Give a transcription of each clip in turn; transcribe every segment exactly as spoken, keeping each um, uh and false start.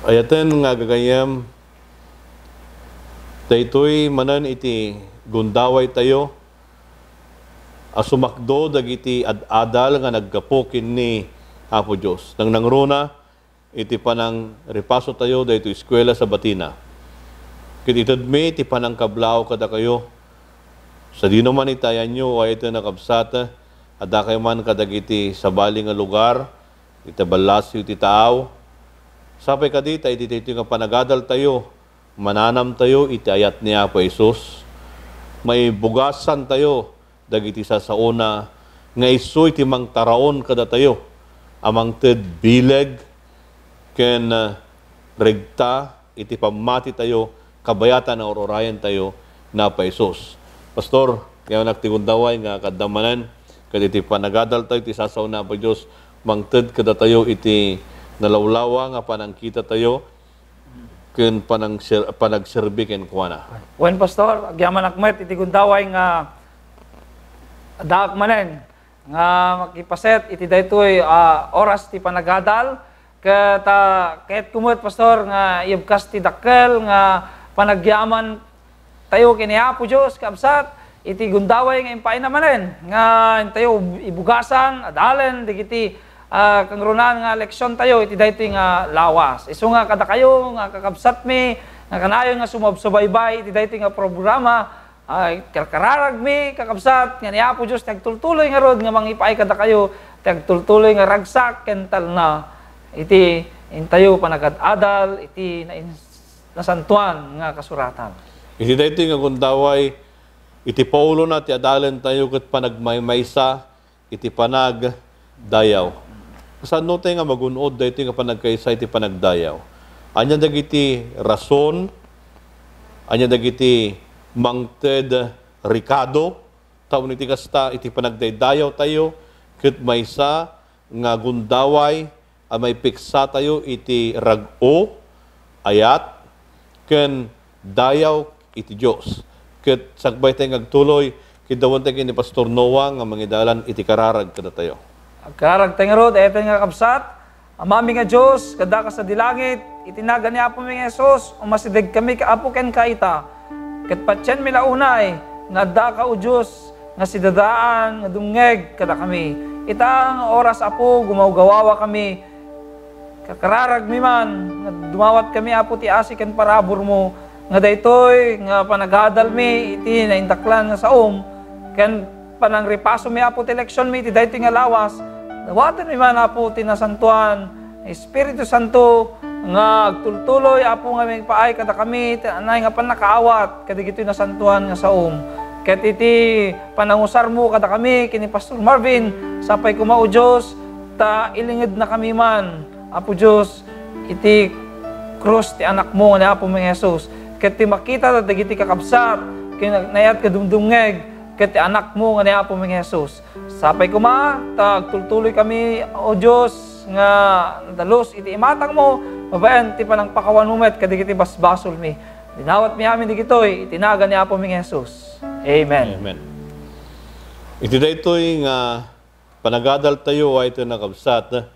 Ayaten nga gagayyem, daytoy manen iti gundawaytayo a sumakdo dagiti ad-adal nga naggapu ken ni Apo Dios. Nangnangruna iti panangripasotayo daytoy eskuela Sabatina. Ket itedmi ti panangkablaaw kadakayo. Sadino man iti ayanyo, ayaten a kabsat, adda kayo man kadagiti sabali nga lugar, iti ballasiw ti taaw. Sapay kadi ta iti daytoy nga panagadaltayo, mananamtayo iti ayat ni Apo Jesus. Maibugasantayo dagiti sasaona nga isu iti mangtaraon kadatayo a mangted bileg ken, ah, regta iti pammatitayo kabayatan a ur-urayantayo ni Apo Jesus. Pastor, yanak ti gundaway nga kadda manen ket iti panagadaltayo iti sasaona Apo Dios, mangted kadatayo iti nalawlawa nga panangkitatayo ken panangser-, panagserbi kenkuana. Wen, Pastor, agyamanak met iti gundaway nga addaak manen nga makipaset iti daytoy, ah, oras ti panagadal. Ket, ah, kayatko met, Pastor, nga ibkas ti dakkel nga panagyaman tayo ken ni Apo Dios, kabsat, iti gundaway nga impaayna manen nga intayo ibugasan, adalen dagiti, ah, kangrunaan nga leksion tayo iti daytoy nga lawas. Isu nga kadakayo nga kakabsatmi nga kanayon nga sumabsubaybay iti daytoy nga programa, ay, karkararagmi, kakabsat, nga ni Apo Dios ti agtultuloy ngarud nga mangipaay kadakayo, ti agtultuloy nga ragsak ken talna iti intayo panagad-adal iti nain-, nasantuan nga kasuratan. Iti daytoy nga gundaway, iti paulona ti adalentayo ket panagmaymaysa iti panagdayaw. Kasano tay nga magun-od daytoy nga panagkaysa iti panagdayaw? Ania dagiti rason? Ania dagiti mangted rikado? Tapno iti kasta, iti panagdaydayawtayo, ket maysa nga gundaway a maipiksatayo iti rag-o, ayat, ken dayaw iti Dios. Ket sakbay tay nga agtuloy, kiddawentayo ken ni Pastor Noah nga mangidalan iti kararag kadatayo. Agkararag tay ngarud, daytoy nga kabsat, Amami nga Dios, kaddaka sadi langit, iti nagan ni Apomi nga Jesus, umasideg kami ka Apo kenka ita. Ket patienmi la unay nga addaka, O Dios, nga sidadaan nga dumngeg kadakami. Ita nga oras, Apo, gumawgawawa kami. Kakararagmi man nga dumawat kami, Apo, ti asi ken paraburmo, nga daytoy nga panagadalmi iti naindaklan nga saom, ken panangripasomi, Apo, ti leksionmi iti daytoy nga lawas. Dawatenmi man, Apo, ti nasantoan nga Espiritu Santo nga agtultuloy, Apo, nga maipaay kadakami ti anay nga pannakaawat kadagitoy nasantoan nga saom. Ket iti panangusarmo kadakami ken ni Pastor Marvin, sapay koma, O Dios, ta ilingednakami man, Apo Dios, iti krus ti Anakmo nga ni Apomi nga Jesus, ket ti makita dagiti kakabsat ken nagnayatka dumdumngeg ket ti Anakmo nga ni Apomi nga Jesus. Sapay koma ta agtultuloy kami, O Dios, nga nadalus iti imatangmo babaen ti panangpakawanmo met kadagiti basbasolmi. Dinawatmi amin dagitoy iti nagan ni Apomi nga Jesus. Amen. Amen. Iti daytoy nga panagadaltayo, ay iti nakabsat,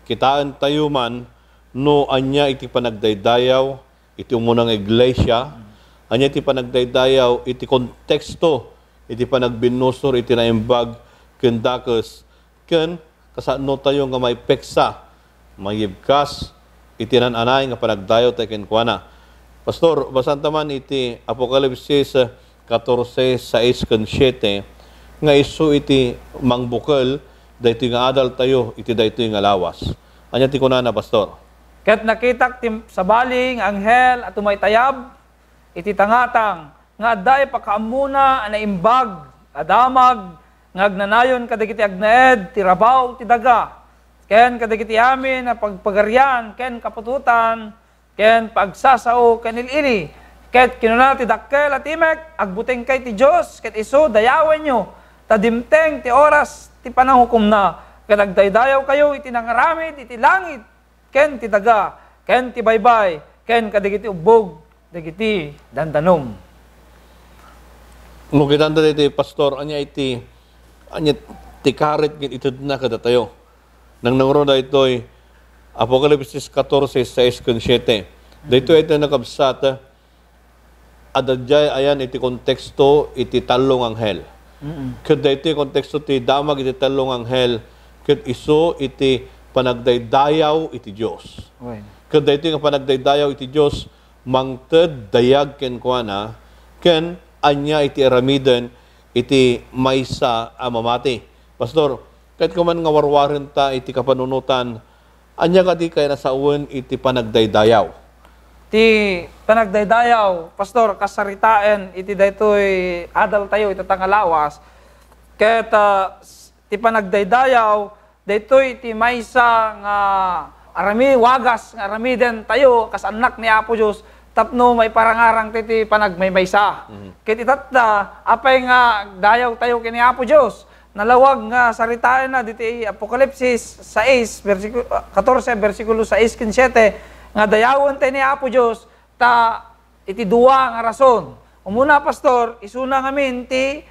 kitaentayo man no ania iti panagdaydayaw iti umuna nga iglesia, ania iti panagdaydayaw iti konteksto iti panagbinnusor iti naimbag ken dakes, ken kasanotayo nga maipeksa, mayibkas iti naan-anay nga panagdayawtayo kenkuana. Pastor, basanta man iti Apokalipsis catorce, sais ken siete, nga isu iti mangbukel daytoy nga adaltayo iti daytoy nga lawas. Ania ti kunana, Pastor? Ket nakitak ti sabali nga anghel a tumaytayab iti tangatang nga adda ipakaammona a naimbag a damag nga agnanayon kadagiti agnaed ti rabaw ti daga, ken kadagiti amin a pagpagarian ken kaputotan, ken pagsasao ken il-ili. Ket kinuna ti dakkel a timek, "Agbutengkayo iti Dios, ket isu dayawenyo, ta dimteng ti oras ti pananghukomna, ket agdaydayawkayo iti nangaramid iti langit, ken ti daga, ken ti baybay, ken kadagiti ubbog dagiti dandanom." No, kitanta daytoy, Pastor, ania iti, ania ti karit ket itedna kadatayo? Nangnangruna daytoy, Apokalipsis katorse, sais ken siete. Daytoy iti nakabsat, adda diay ayan iti konteksto iti tallo nga anghel. Mm-mm. Ket daytoy konteksto ti damag iti tallo nga anghel, ket isu iti panagdaydayaw iti Dios. Wen. Ket daytoy nga panagdaydayaw iti Dios, mangted dayag kenkuana, ken ania iti aramiden iti maysa a mamati. Pastor, ket kuman nga warwarenta iti kapanunotan, ania kadi kayat a sawen iti panagdaydayaw? Ti panagdaydayaw, Pastor, kasaritaen iti daytoy adaltayo ita nga lawas, ket, ah, s-, ti panagdaydayaw, daytoy ti maysa nga arami-, wagas nga aramidentayo kas annak ni Apo Dios tapno maiparangarang ti, ti panagmaymaysa. Mhm. Ket itatta, apay nga dayawtayo ken ni Apo Dios? Nalawag nga saritaenna diti Apokalipsis sais, bersiku-, ah, katorse, bersikulo sais ken siete, nga dayawentayo ni Apo Dios, ta iti dua nga rason. Umuna, Pastor, isuna ngamin ti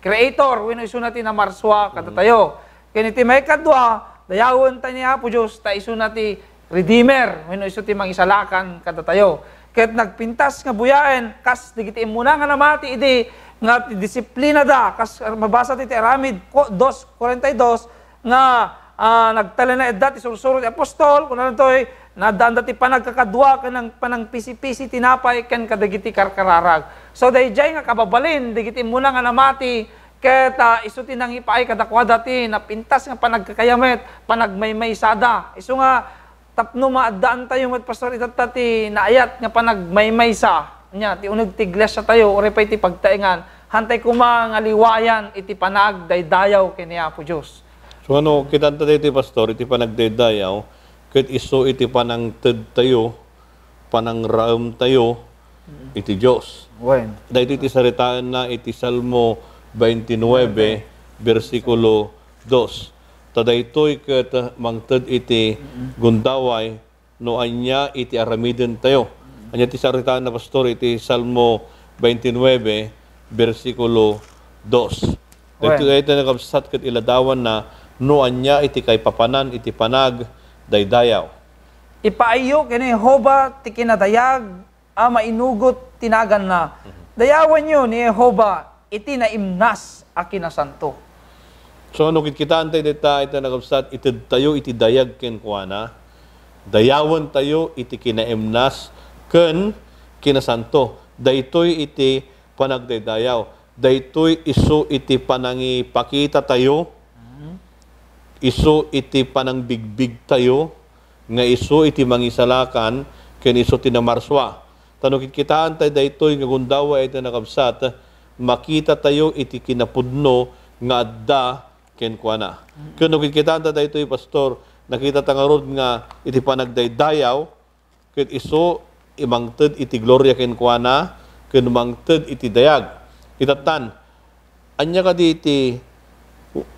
Creator, wenno isuna ti namarsua kadatayo. Ken iti maikadua, dayawentayo ni Apo Dios, ta isuna ti Redeemer, wenno isu ti mangisalakan kadatayo. Ket nagpintas nga buyaen, kas dagiti immuna nga namati idi nga ti disiplinada, kas mabasa ti, ti Aramid ko-, dos kuarenta y dos, nga, ah, nagtalinaedda ti sursuro ti apostol, kunana ditoy, naaddaanda ti panagkakadua ken nang-, panangpisi-pisi tinapay ken kadagiti karkararag. So, daydiay nga kababalin dagiti immuna nga namati, ket, ah, isu ti nangipaay kadakuada ti napintas nga panagkakayamet, panagmaymaysada. Isu nga, tapno maaddaantayo met, Pastor, itatta ti naayat nga panagmaymaysa. Ania, ti uneg ti iglesiatayo, uray pay ti pagtaengan, haantay koma nga liwayan iti panagdaydayaw ken ni Apo Dios. So, ano, kitanta daytoy, Pastor, iti panagdaydayaw, ket isu iti panangtedtayo, panangraemtayo iti Dios. Wen. Daytoy ti saritaenna iti Salmo twenty-nine, bersikulo dos. Ta daytoy ket mangted iti gundaway no ania iti aramidentayo. Ania ti saritaenna, Pastor, iti Salmo twenty-nine, bersikulo dos? Daytoy, wen, daytoy nakabsat ket iladawanna no ania iti kaipapanan iti panagdaydayaw. Ipaayyo ken ni Jehovah ti kinadayag a mainugot ti naganna. Mhm. Dayawenyo ni Jehovah iti naimnas a kinasanto. So, ano, kitkitaentayo dita, ita nakabsat, itedtayo iti dayag kenkuana, dayawentayo iti kinaimnas ken kinasanto. Daytoy iti panagdaydayaw. Daytoy isu iti panangipakitatayo, isu iti panangbigbigtayo, nga isu iti mangisalakan ken isu ti namarsua. Ta no kitkitaentayo daytoy nga gundaway iti nakabsat, makitatayo iti kinapudno nga adda kenkuana. Ken no kitkitaentayo daytoy, Pastor, nakitata ngarud nga iti panagdaydayaw, ket isu imangted iti gloria kenkuana, ken mangted iti dayag. Itattan, ania kadi iti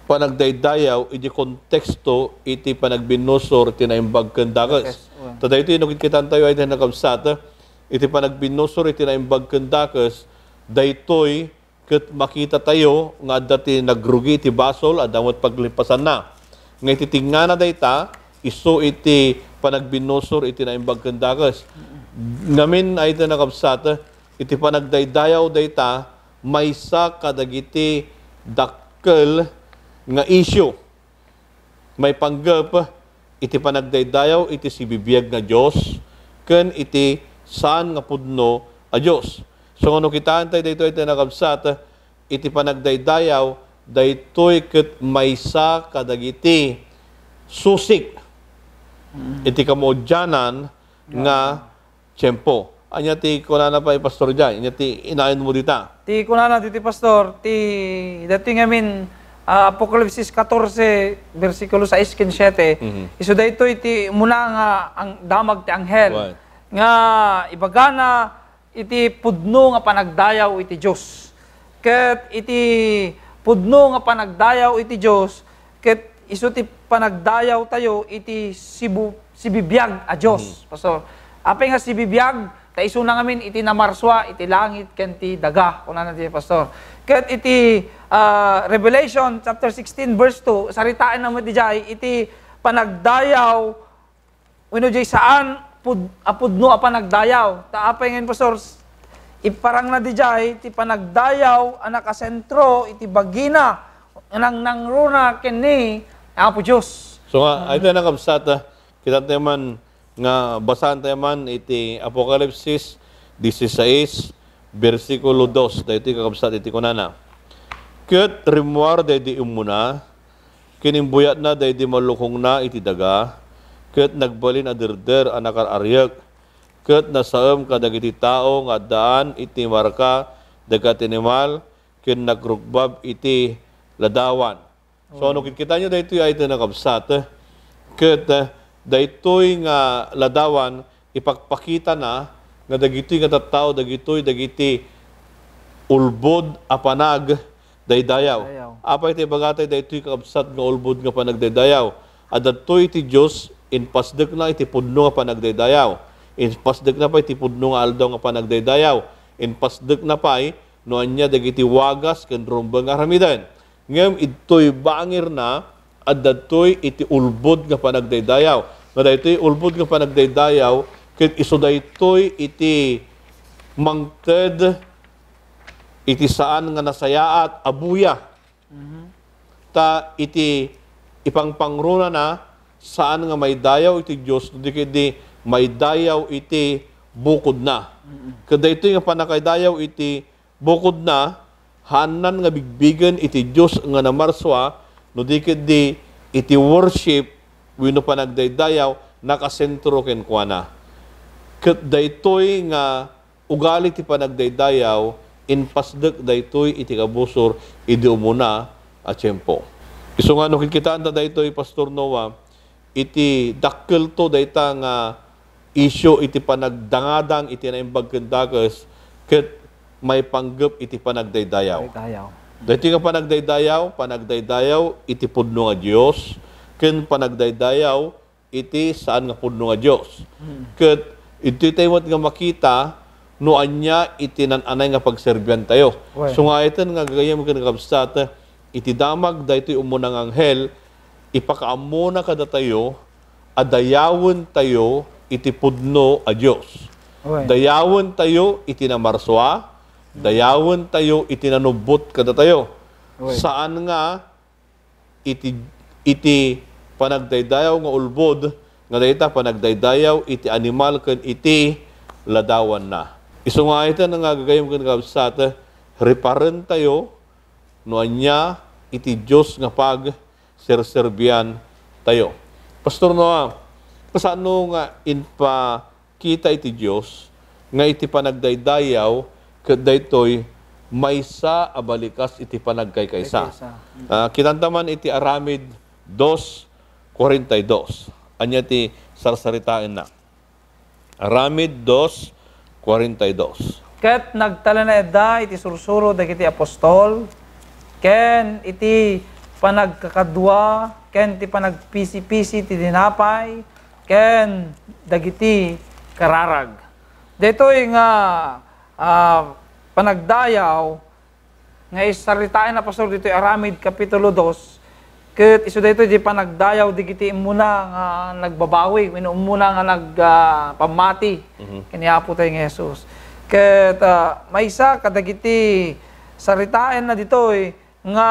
panagdaydayaw iti konteksto iti panagbinnusor ti naimbag ken dakes? Dakes, wen. Ta daytoy no kitkitaentayo ay nakabsat, iti panagbinnusor iti naimbag ken dakes, daytoy ket makitatayo nga adda ti nagrugi iti basol, adda met paglipasanna. Nga iti tingngana dayta, isu iti panagbinnusor iti naimbag ken dakes. Ngamin ay iti nakabsat, iti panagdaydayaw dayta, maysa kadagiti dakkel nga issue. Maipanggep iti panagdaydayaw iti sibibiag nga Dios ken iti saan nga pudno a Dios. So, no kitaentayo daytoy iti nakabsat, iti panagdaydayaw, daytoy ket maysa kadagiti susik iti kamaudianan nga tiempo. Ania ti kunana pay, Pastor Jai? Ania ti inayon mo dita? Ti kunana diti, Pastor, ti daytoy ngamin, ah, Apokalipsis katorse, bersikulo sais ken siete, mhm, isu daytoy ti umuna nga ang-, damag ti anghel. Right. Nga ibagana iti pudno nga panagdayaw iti Dios. Ket iti pudno nga panagdayaw iti Dios, ket isu ti panagdayawtayo iti sibu-, sibibiag a Dios, mhm, Pastor. Apay nga sibibiag? Ta isuna ngamin iti namarsua iti langit ken ti daga, kunana ti Pastor. Ket iti, ah, Revelation chapter sixteen, verse two, saritaenna met idiay iti panagdayaw wenno jay saan pud-, a pudno a panagdayaw. Ta apay ngayon, Pastor? Iparangna dijay ti panagdayaw a nakasentro iti bagina nga nangnangruna ken ni Apo Dios. So nga, ay tayo nakabsat, ah, kita tayo man nga basaan tayo man iti Apokalipsis dieciséis, bersikulo dos. Daytoy kakabsat iti kunana. Ket rimmuar daydi immuna, ken imbuyatna daydi malukongna iti daga, ket nagbalin a derder a nakar-ariek, ket nasaem kadagiti tao nga addaan iti marka dagiti animal, ken nagrukbab iti ladawan. So, no kitkitaenyo daytoy ay iti nakabsat, ket, eh, daytoy nga ladawan, ipakpakitana nga dagitoy nga tattao, dagitoy dagiti ulbod a panagdaydayaw. Dayaw. Apay ti ibagatayo daytoy kakabsat nga ulbod nga panagdaydayaw? Adda daytoy iti Dios, impasdekna iti pudno nga panagdaydayaw. Impasdekna pay iti pudno nga aldaw nga panagdaydayaw. Impasdekna pay no ania dagiti wagas ken rumbeng nga aramiden. Ngem idtoy bangirna, adda daytoy iti ulbod nga panagdaydayaw. Nga daytoy ulbod nga panagdaydayaw, ket isu daytoy iti mangted iti saan nga nasayaat a buya. Mhm. Ta iti ipangpangrunana, saan nga maidayaw iti Dios, no di ketdi maidayaw iti bukodna. Mm-mm. Ket daytoy nga pannakaidayaw iti bukodna, haannan nga bigbigen iti Dios nga namarsua, no di ketdi iti worship wenno panagdaydayaw, nakasentro kenkuana. Ket daytoy nga ugali ti panagdaydayaw, impasdek daytoy iti kabusor idi umuna a tiempo. Isu nga no kitkitaenta daytoy, Pastor Noah, iti dakkelto dayta nga isyu iti panagdangadang iti naimbag ken dakes ket maipanggep iti panagdaydayaw. Daydayaw. Daytoy nga panagdaydayaw, panagdaydayaw iti pudno nga Dios, ken panagdaydayaw iti saan nga pudno nga Dios. Mm. Ket idtoy tayo met nga makita no ania iti naan-anay nga pagserbian tayo. Wen. So nga iten nga gagayyem ken kakabsat, iti damag daytoy umuna nga anghel, ipakaammona kadatayo a dayawen tayo iti pudno a Dios. Wen. Dayawen tayo iti namarsua, dayawen tayo iti nanubbot kadatayo. Wen. Saan nga iti, iti panagdaydayaw nga ulbod, nga dayta panagdaydayaw iti animal ken iti ladawanna. Isu nga ita nga gagayyem ken kabsat, riparentayo no ania iti Dios nga pagserserbian tayo. Pastor Noah, kasano nga impa kita iti Dios nga iti panagdaydayaw ket daytoy maysa a balikas iti panagkaykaysa. Kaykaysa. Mm. Ah, kitanta man iti Aramid dos cuarenta y dos. Ania ti sarsaritaenna? Aramid dos cuarenta y dos. Ket nagtalinaedda iti sursuro dagiti apostol, ken iti panagkakadua, ken ti panagpisipisi ti dinapay, ken dagiti kararag. Daytoy nga, ah, panagdayaw nga isaritaen a, Pastor, ditoy Aramid Kapitulo dos, ket isu daytoy ti panagdayaw dagiti immuna nga nagbabawi, wenno immuna nga nag, ah, pammati Mhm. ken ni Apo tayo nga Jesus. Ket, ah, maysa kadagiti saritaenna ditoy nga,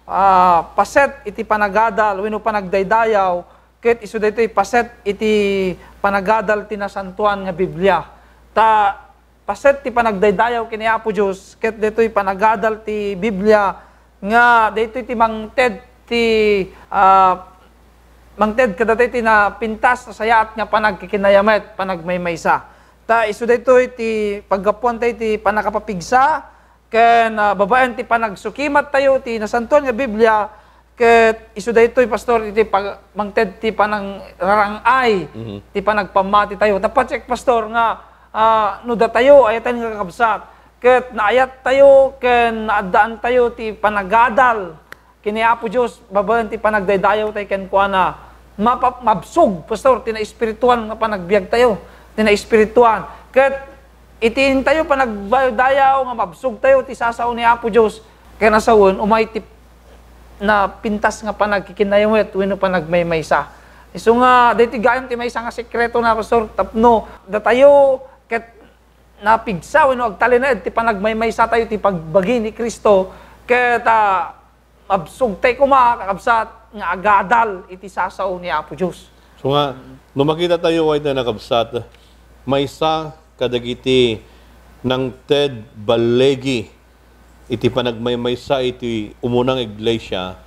ah, paset iti panagadal wenno panagdaydayaw, ket isu daytoy paset iti panagadal ti Nasantoan nga Biblia. Ta paset ti panagdaydayaw ken ni Apo Dios, ket daytoy panagadal ti Biblia nga daytoy ti mangted ti, ah, mangted kadatoy ti napintas a sayaat nga panagkikinayamet, panagmaymaysa. Ta isu daytoy ti paggapuan tayo ti pannakapapigsa, ken, ah, babaen ti panagsukimat tayo ti Nasantoan nga Biblia, ket isu daytoy, Pastor, iti pag-, mangted ti panangrarang-ay, Mhm. ti panagpammati tayo. Ta patse, Pastor, nga, ah, no datayo, ayaten nga kakabsat, ket naayat tayo, ken naaddaan tayo ti panagadal ken ni Apo Dios, babaen ti panagdaydayaw tayo kenkuana, mapa-, mabsog, Pastor, ti naespirituan nga panagbiag tayo, ti naespirituan. Ket iti intayo panagdaydayaw nga mabsog tayo ti sasao ni Apo Dios, ken a sawen, umay ti napintas nga panagkikinayamet wenno panagmaymaysa. Isu nga, daytoy gayam ti maysa nga sekreto na, Pastor, tapno datayo ket napigsa wenno agtalinaed ti panagmaymaysa tayo ti pagbagi ni Cristo, ket, ah, mabsog tay koma, kakabsat, nga agadal iti sasao ni Apo Dios. So nga, no makita tayo, ay tayo nakabsat, maysa kadagiti nangted ballegi iti panagmaymaysa iti umunang iglesia,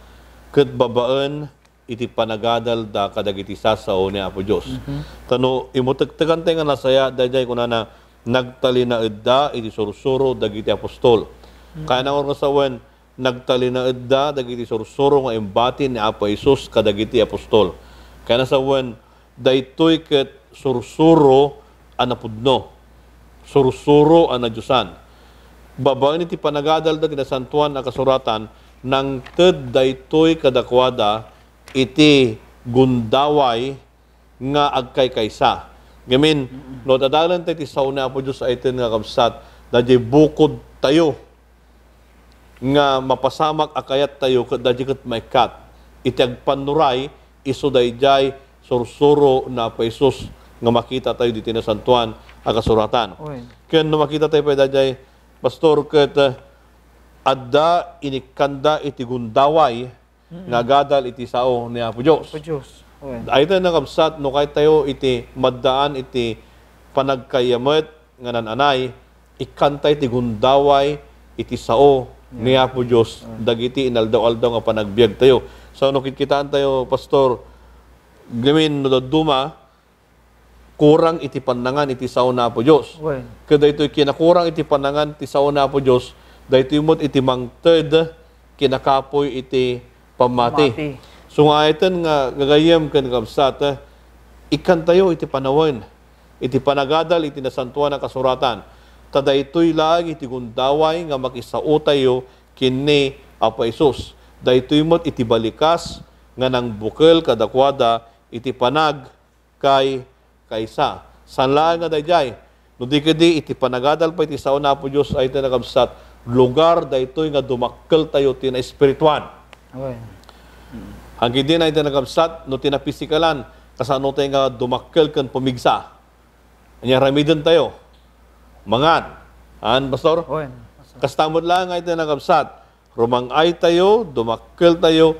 ket babaen iti panagadalda kadagiti sasao ni Apo Dios. Mhm. Ta no imutektekan tayo nga nasayaat daydiay, kunana, "Nagtalinaedda iti sursuro dagiti apostol." Mhm. Kayatna nga sawen, "Nagtalinaedda dagiti sursuro nga imbati ni Apo Jesus kadagiti apostol." Kayatna sawen, daytoy ket sursuro a napudno, sursuro a nadiosan. Babaen iti panagadalda ti Nasantoan a Kasuratan, nangted daytoy kadakuada iti gundaway nga agkaykaysa. Ngamin, mm-mm, no adalen tayo ti sao ni Apo Dios, ay ten nga kabsat, daydiay bukod tayo nga mapasamak a kayat tayo ket daydiay ket maikkat iti agpannuray isu daydiay sursuro ni Apo Jesus nga makita tayo diti Nasantoan a Kasuratan. Oy. Ken no makita tayo pay daydiay, Pastor, ket, eh, adda inikkanda iti gundaway, mm, nga agadal iti sao ni Apo Dios. Apo Dios. Oy. Ay tayo nakabsat, no kayat tayo iti maddaan iti panagkayammet nga nan-anay, ikkanta iti gundaway iti sao ni, yeah, Apo Dios, mm, dagiti inaldaw-aldaw nga panagbiag tayo. So, no kitkitaan tayo, Pastor, ngamin no dadduma, kurang iti pannangan iti sao ni Apo Dios. Wen. Ket daytoy kinakurang iti pannangan ti sao ni Apo Dios, daytoy met iti mangted kinakapuy iti pammati. Pammati. So nga ay ten nga gagayyem ken kabsat, eh, ikkantayo iti panawen, iti panagadal iti Nasantoan a Kasuratan. Ta daytoy laeng iti gundaway nga makisaotayo kenni Apo Jesus. Daytoy met iti balikas nga nangbukel kadakuada iti panag- kay kaysa. Saan laeng nga daydiay, no di kadi iti panagadal pay ti sao ni Apo Dios ay ti nakabsat, lugar daytoy nga dumakkeltayo ti naespirituan. Amen. Agidi na iti nakabsat, no ti napisikalan, kasano tayo nga dumakkel ken pumigsa? Ania, ramiden tayo. Mangan. An, Pastor? Amen. Kasta met laeng nga iti nakabsat, rumang-aytayo, dumakkeltayo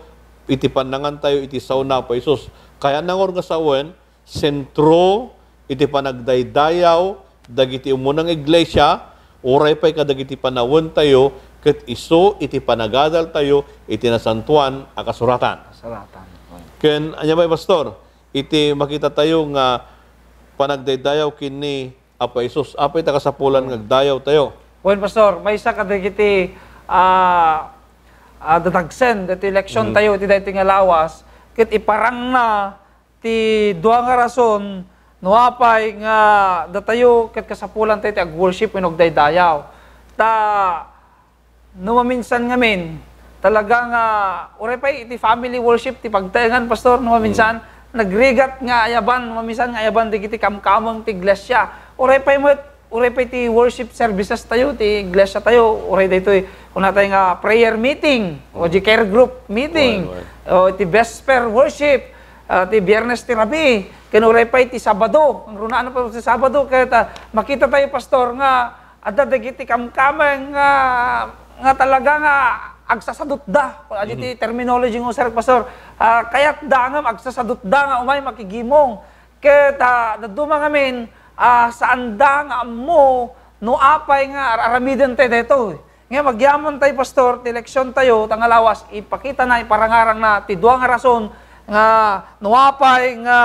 iti pannangantayo iti sao ni Apo Jesus. Kayatna ngarud nga sawen, sentro iti panagdaydayaw dagiti umuna nga iglesia, uray pay kadagiti panawentayo, ket isu iti panagadaltayo iti Nasantoan a Kasuratan. Kasuratan. Ken ania pay, Pastor, iti makitatayo nga panagdaydayaw kenni Apo Jesus, apay ta kasapulan nga agdayawtayo? Wen, Pastor, maysa kadagiti, ah, ah, dadagsen daytoy leksion tayo iti daytoy nga lawas, ket iparangna ti dua nga rason no apay nga datayo ket kasapulan tayo ti agworship wenno agdaydayaw. Ta No maminsan ngamin, talaga nga, uray pay iti family worship ti pagtaengan, Pastor, no maminsan, nagrigat nga ayaban, no maminsan nga ayaban dagiti kamkameng ti iglesia. Uray pay met, uray pay ti worship services tayo, ti iglesia tayo, uray daytoy, kunatay nga prayer meeting, o di care group meeting, o ti vesper worship, ah, ti Biyernes ti rabii, ken uray pay ti Sabado, ang runaan pa ti Sabado, ket, ah, makita tayo, Pastor, nga adda dagiti kamkameng nga, nga talaga nga agsasadutda. Adi ti terminology nga usarek, Pastor. Ah, kayatda ngem agsasadutda nga umay makigimong. Ket, ah, dadduma ngamin, ah, saanda nga ammo no apay nga ar-aramiden tayo daytoy. Ngem agyaman tayo, Pastor, ti leksion tayo, ta nga lawas, ipakitana, iparangarangna ti dua nga rason nga no apay nga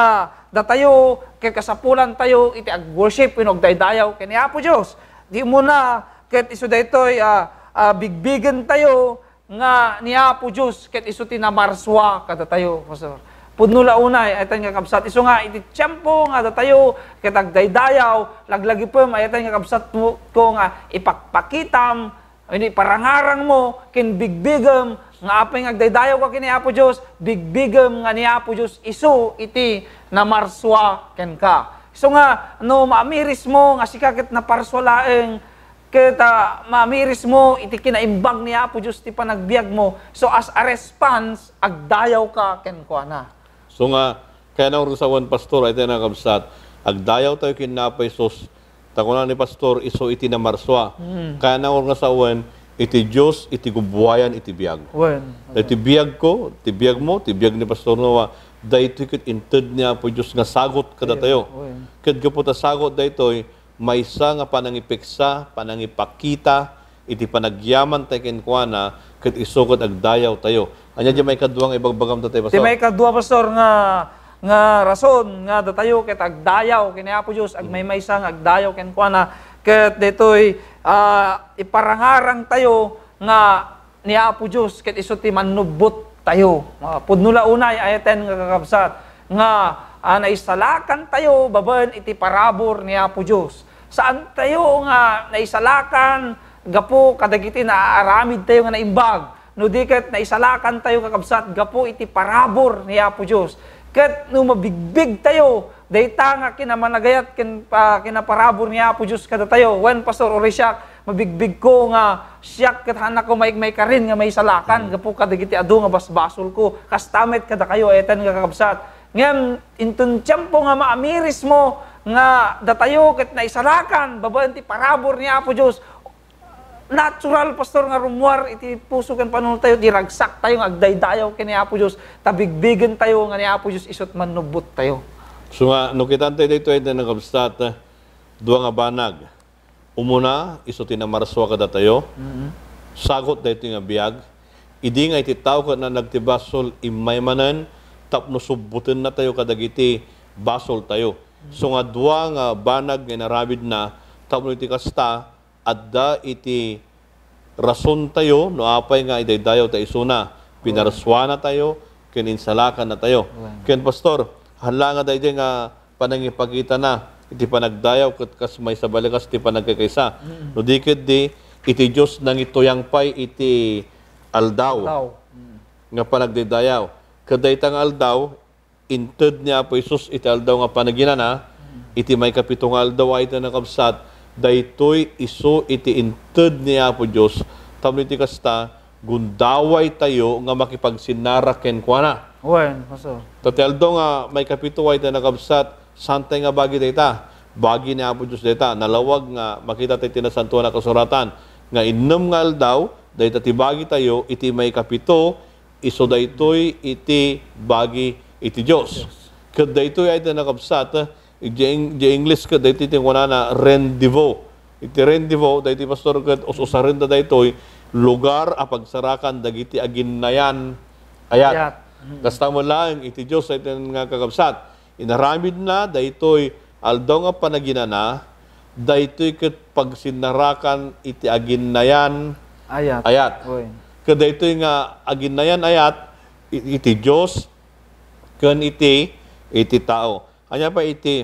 datayo ket kasapulan tayo iti agworship wenno agdaydayaw ken ni Apo Dios. Di umuna, ket isu daytoy, ah, ah, bigbigen tayo nga ni Apo Dios ket isu ti namarsua kadatayo, Pastor. Pudno la unay, ay tayo nga kabsat. Isu nga, iti tiempo nga datayo ket agdaydayaw, laglagipem, ay tayo nga kabsat ko nga ipakpakitam, wenno iparangarangmo ken bigbigem nga apay nga agdaydayaw ka ken ni Apo Dios, bigbigem nga ni Apo Dios isu iti namarsua kenka. Isu nga, no maamirismo nga sika ket naparsua laeng, ket, ah, maamirismo iti kinaimbag ni Apo Dios ti panagbiagmo, so as a response, agdayawka kenkuana. So nga, Kayatna nga sawen, Pastor, ay tayo nakabsat. Agdayaw tayo ken Apo Jesus. Ta kuna ni Pastor, isu iti namarsua. Mm. Kayatna nga sawen, iti Dios, iti gubuayan, iti biag. Wen. Iti biag ko, iti biag mo, iti biag ni Pastor Noah, daytoy ket inted ni Apo Dios nga sagot kadatayo. Wen. Ket gapu ta sagot daytoy, maysa nga panangipeksa, panangipakita iti panagyaman tayo kenkuana, ket isu ket agdayaw tayo. Ania di maikadua nga ibagbagamta tayo, Pastor? Ti maikadua, Pastor, nga, nga rason nga datayo ket agdayaw ken ni Apo Dios, agmaymaysa nga agdayaw kenkuana, ket daytoy, ah, iparangarang tayo nga ni Apo Dios ket isu ti mannubbot tayo. Ah, pudno la unay, ayaten nga kakabsat, nga, ah, naisalakan tayo babaen iti parabur ni Apo Dios. Saan tayo nga naisalakan gapu kadagiti naaramid tayo nga naimbag. No di ket naisalakan tayo, kakabsat, gapu iti parabur ni Apo Dios. Ket no mabigbig tayo, dayta nga kinamanagayat ken, ah, kinaparabur ni Apo Dios kadatayo. Wen, Pastor, uray siak, mabigbigko nga siak ket haannakon maikmaikarin nga maisalakan gapu kadagiti adu nga basbasolko. Kasta met kadakayo, ayaten nga kakabsat. Ngem inton tiempo nga maamirismo nga datayo ket naisalakan babaen ti parabur ni Apo Dios, natural, Pastor, nga rummuar iti puso ken panunot tayo ti ragsak tayo nga agdaydayaw ken ni Apo Dios, ta bigbigen tayo nga ni Apo Dios isu't mannubbot tayo. So nga, no kitan tayo daytoy, ayaten nga kakabsat, dua nga banag. Umuna, isu ti namarsua kadatayo. Mm. Sagot daytoy nga biag. Idi nga iti tao ket nagti basol, immay manen tapno subbotenna tayo kadagiti basol tayo. So nga dua nga banag nga inaramidna tapno iti kasta, adda iti rason tayo no apay nga idaydayaw ta isuna. Pinarsuana tayo, ken insalakanna tayo. Wen. Ken Pastor, hala nga daydiay nga panangipakitana iti panagdayaw ket kas maysa balikas ti panagkaysa. Mm. No di ketdi, iti Dios nangituyang pay iti aldaw. Aldaw. Mm. Nga panagdaydayaw. Ket dayta nga aldaw, inted ni Apo Jesus iti aldaw nga panaginana, iti maikapito nga aldaw, ayaten nga kakabsat, daytoy isu iti inted ni Apo Dios, tapno iti kasta, gundaway tayo nga makipagsinnarak kenkuana. Wen, Pastor. Ta ti aldaw nga maikapito, ayaten nga kakabsat, saan tayo nga bagi dayta. Bagi ni Apo Dios dayta. Nalawag nga makita tayo ti Nasantoan a Kasuratan nga innem nga aldaw, dayta ti bagi tayo iti maikapito, isu daytoy iti bagi iti Dios. Ket daytoy, ayaten nga kakabsat, idiay Eng-, idiay English ket daytoy ti kunana rendezvous. Iti rendezvous, daytoy, Pastor, ket us-usarenda daytoy lugar a pagsarakan dagiti aginnayan ayat. Ayat. Mm. Kasta met laeng iti Dios, ayaten nga kakabsat. Inaramidna daytoy aldaw nga panaginana, daytoy ket pagsinnarakan iti aginnayan ayat. Ayat. Oy. Ket daytoy nga aginnayan ayat i-, iti Dios ken iti, iti tao. Ania pay iti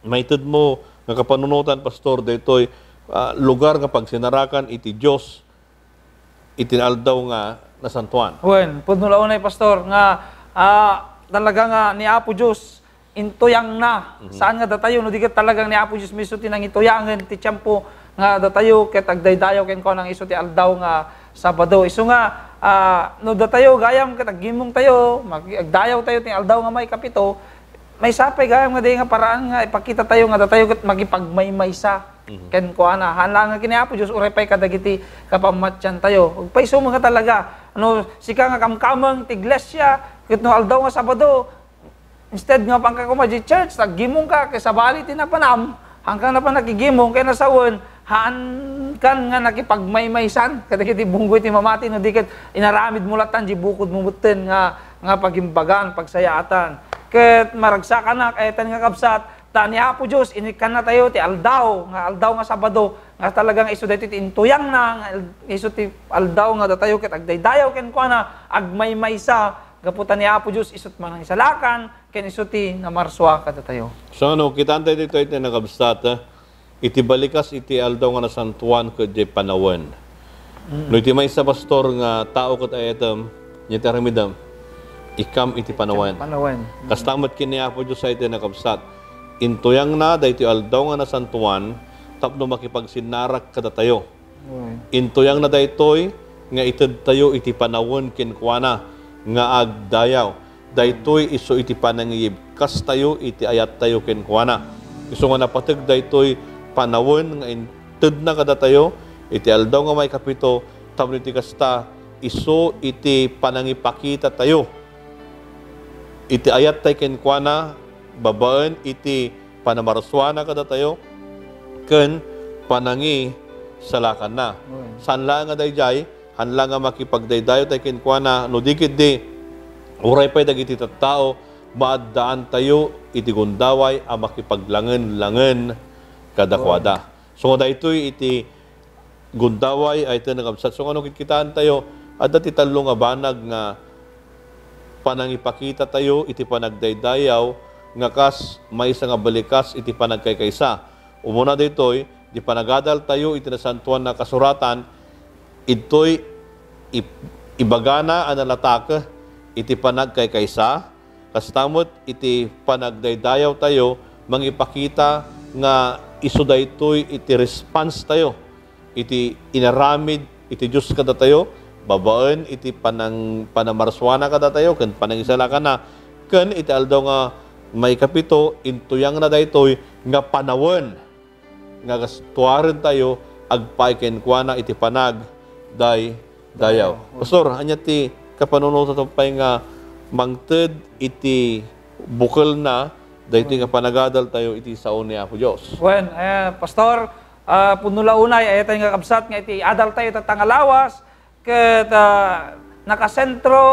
maitedmo nga kapanunotan, Pastor, daytoy, ah, lugar nga pagsinnarakan iti Dios iti aldaw nga nasantoan. Wen, pudno la unay, Pastor, nga, ah, talaga nga ni Apo Dios intuyangna. Mhm. Saan nga datayo, no di ket talagang ni Apo Dios mismo ti nangituyangen ti tiempo nga datayo ket agdaydayaw kenkuana nga isu ti aldaw nga Sabado. Isu nga, ah, no datayo gayam ket aggimong tayo, mag-, agdayaw tayo ti aldaw nga maikapito, maysa pay gayam nga di nga paraan nga ipakita tayo nga datayo ket makipagmaymaysa. Mhm. Kenkuana. Haan laeng nga ken ni Apo Dios, uray pay kadagiti kapammatian tayo. Agpayso nga talaga. No, sika nga kamkameng ti iglesia, ket no aldaw nga Sabado, instead nga pangka koma di church, aggimong ka, kay sabali ti napanam, hangkan napan nakigimong, kay nasawen, haan kan nga nakipagmaymaysan, kadagiti bunggoy ti mamati, no di ket inaramid mo latan, di bukod mo metten nga, nga pagimbagan, pagsayaatan. Ket maragsakanak, ayaten nga kabsat, ta ni Apo Dios, inikkanna tayo ti aldaw, nga aldaw nga Sabado, nga talaga nga isu daytoy ti intuyangna, nga al-, isu ti aldaw nga datayo ket agdaydayaw kenkuana, agmaymaysa, gapu ta ni Apo Dios isu't manangisalakan, ken isu ti namarsua kadatayo. So, ano, kitaan tayo ditoy ti nakabsat, eh. Iti balikas iti aldaw nga nasantoan ket diay panawen. Mm. No iti maysa, Pastor, nga tao ket ay-ayatem, nia ti aramidem, ikam iti panawen. Panawen. Mm. Kasta met ken ni Apo Dios ay ti nakabsat. Intuyangna daytoy aldaw nga nasantoan tapno makipagsinnarak kadatayo. Oy. Intuyangna daytoy nga itedtayo iti panawen kenkuana nga agdayaw. daytoy isu iti panangiyibkastayo iti ayattayo kenkuana. Isu nga napateg daytoy panawen nga intedna kadatayo iti aldaw nga maikapito, tapno iti kasta, isu iti panangipakitatayo iti ayattay kenkuana babaen iti panamarsuana kadatayo ken panangisalakanna. Amen. Saan laeng nga daydiay, haan la nga makipagdaydayaw tay kenkuana, no di ketdi, uray pay dagiti tattao, maaddaantayo iti gundaway a makipaglangen-langen kadakuada. Amen. So, daytoy iti gundaway, ay iti nakabsat. So, ano kitkitaantayo? Adda ti tallo nga banag nga panangipakitatayo iti panagdaydayaw nga kas maysa nga balikas iti panagkaykaysa. Umuna daytoy, di panagadaltayo iti Nasantoan a Kasuratan, idtoy ip-, ibagana a nalatak iti panagkaykaysa, kasta met iti panagdaydayawtayo, mangipakita nga isu daytoy iti response tayo iti inaramid iti Dios kadatayo, babaen iti panang-, panamarsuana kadatayo ken panangisalakanna, ken iti aldaw nga maikapito, intuyangna daytoy nga panawen nga gastuarentayo agpaay kenkuana iti panagdaydayaw. Dayaw. Pastor, ania ti kapanunotayo pay nga mangted iti bukelna daytoy nga panagadaltayo iti sao ni Apo Dios? Wen, eh, Pastor, ah, pudno la unay, ay iti nga kabsat nga iti adaltayo tatta nga lawas, ket, ah, nakasentro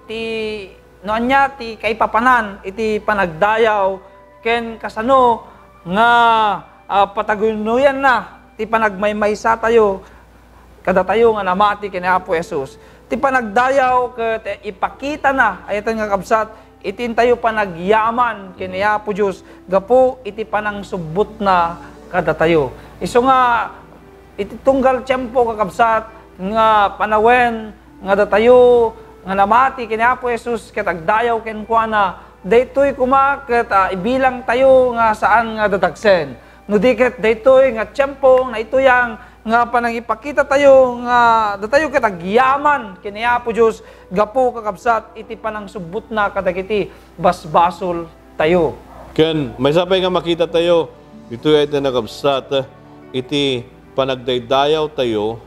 ti, no ania ti kaipapanan iti panagdayaw ken kasano nga, ah, patagunoyanna ti panagmaymaysatayo kadatayo nga namati ken ni Apo Jesus. Ti panagdayaw ket ipakitana, ay iti nga kabsat, iti intayo panagyaman ken ni Apo Dios gapu iti panangsubbotna kadatayo. Isu nga iti tunggal tiempo, kakabsat, nga panawen nga datayo nga namati ken ni Apo Jesus ket agdayaw kenkuana, daytoy koma ket, ah, ibilangtayo nga saan nga dadagsen. No di ket daytoy nga tiempo nga ituyang nga panangipakitatayo nga datayo ket agyaman ken ni Apo Dios gapu, kakabsat, iti panangsubbotna kadagiti basbasoltayo. Ken maysa pay nga makitatayo ditoy ay iti nakabsat, iti panagdaydayawtayo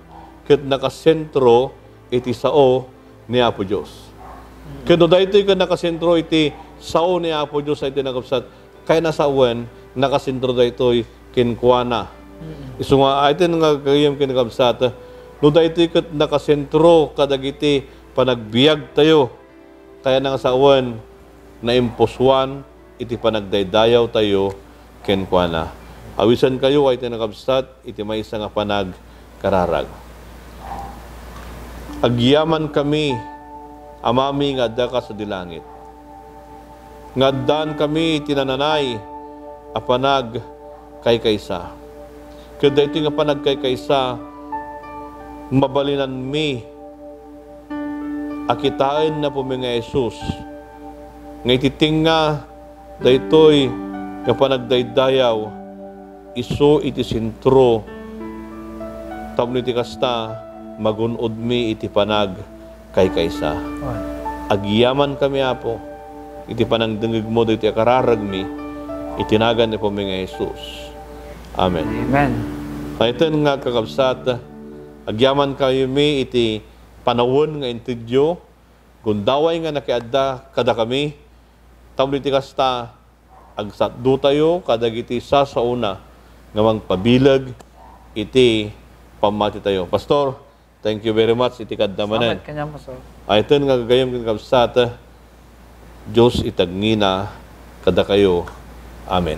ket nakasentro iti sao ni Apo Dios. Ket no daytoy ket nakasentro iti sao ni Apo Dios ay iti nakabsat, kayatna sawen, nakasentro daytoy kenkuana. Mm. Isu nga, ay iti nga gagayyem ken kabsat, no daytoy ket nakasentro kadagiti panagbiagtayo, kayatna nga sawen, naimpusoan iti panagdaydayawtayo kenkuana. Awisenkayo ay iti nakabsat iti maysa nga panagkararag. Agyamankami, Amami nga addaka sadi langit, nga addaankami iti nananay a panagkaykaysa. Ket daytoy nga panagkaykaysa, mabalinanmi a kitaen ni Apomi nga Jesus nga iti tengnga daytoy nga panagdaydayaw, isu iti sentro, tapno iti kasta, magun-odmi iti panagkaykaysa. Amen. Agyamankami, Apo, iti panangdengngegmo daytoy a kararagmi, iti nagan ni Apomi nga Jesus. Amen. Amen. Kayten nga, kakabsat, agyamankami iti panawen nga intedyo, gundaway nga nakiadda kadakami, tapno iti kasta, agsatdotayo kadagiti sasaona nga mangpabileg iti pammatitayo. Pastor, thank you very much iti kaddamanen. Salamat kaniam, Pastor. Ayten nga gagayyem ken kabsat, Dios itagngina kadakayo. Amen.